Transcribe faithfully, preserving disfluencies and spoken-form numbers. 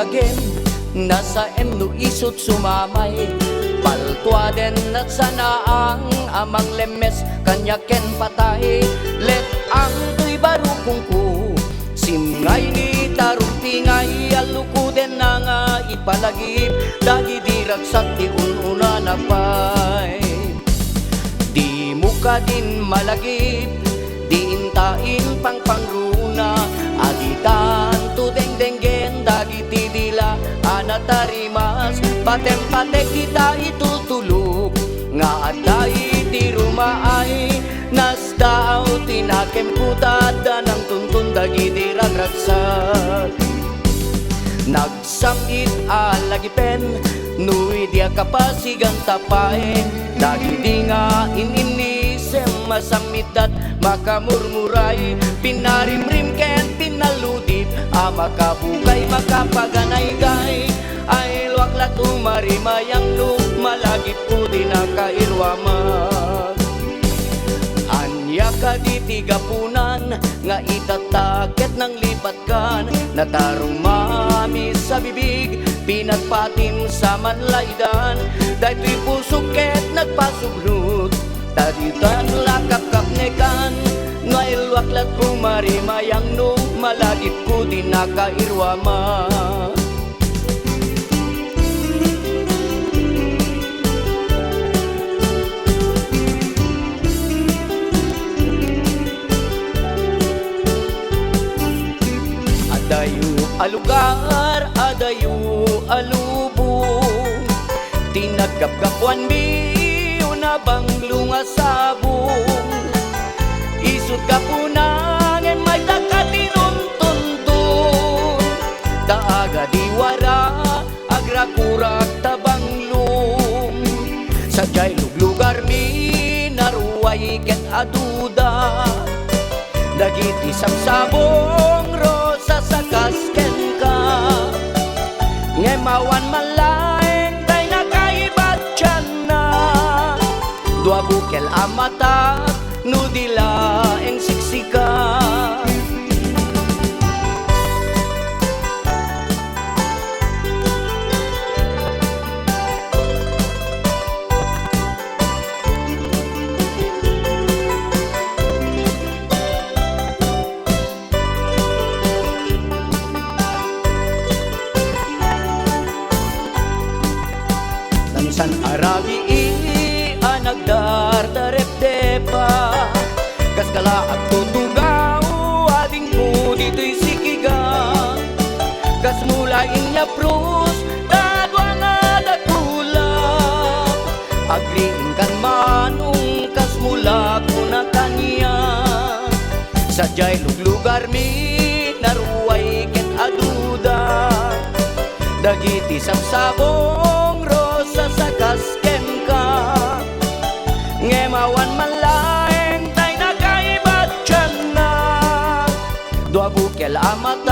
Agem, nasaem no isut sumamay. Paltuaden natsanaang a manglemmes kaniak ken patay. Let-ang toy barukongko. Simngay ni tarumpingay, allukodenna nga ipalagip dagidi ragsak ti un-unana pay. Dimo kadin malagip, diinta impangpangruna, a ditanto dengdenggen dagiti dila a natarimas, patem-patek dita itultulok nga adda iti rumaay, nasdaaw ti nakemko ta adda nangtuntun dagiti ragragsak. Nag- Sam-it a lagipen, no idi a kapasiganta pay, dagidi nga in-innisem, masammitdat, makamurmuray, pinarimrim ken pinaludip a makabukay, makapaganaygay. Ay, luak la tumarimayang no malagipko di nakairuamak. Ania kadi ti gapunan nga itatta ket nanglipat kan, natarumami sa bibig, pinatpatim sa manlaydan. Daytoy pusok ket nagpasublut, ta ditan la kapkapnekan. No ay luak la tumarimayang no malagipko di nakairuamak. Adayo a lugar, adayo a lubong, ti naggapuanmi una banglo nga sabong. Isut gapuna ngem mayta ka tinuntuntun, ta agadiwara agrakurak ta banglom. Sadiay luglugarmi naruay ket aduda, dagiti sabsabong rosas a kas kenka. Ngem awan man laeng tay nakaibat dianna, dua bukel a matak no di laeng siksika. Naminsan a rabii a nagdardarepdepa, kas kala agtutugaw, adingko ditoy sikiga. Kasmo la inyapros, ta dua nga dakula. Agriingkan manong kasmo la kuna kaniak. Sadiay luglugarmi naruay ket aduda, dagiti sabsabong rosas a kas kenka. Ngem awan man laeng tay nakaibat dianna, dua bukel a mata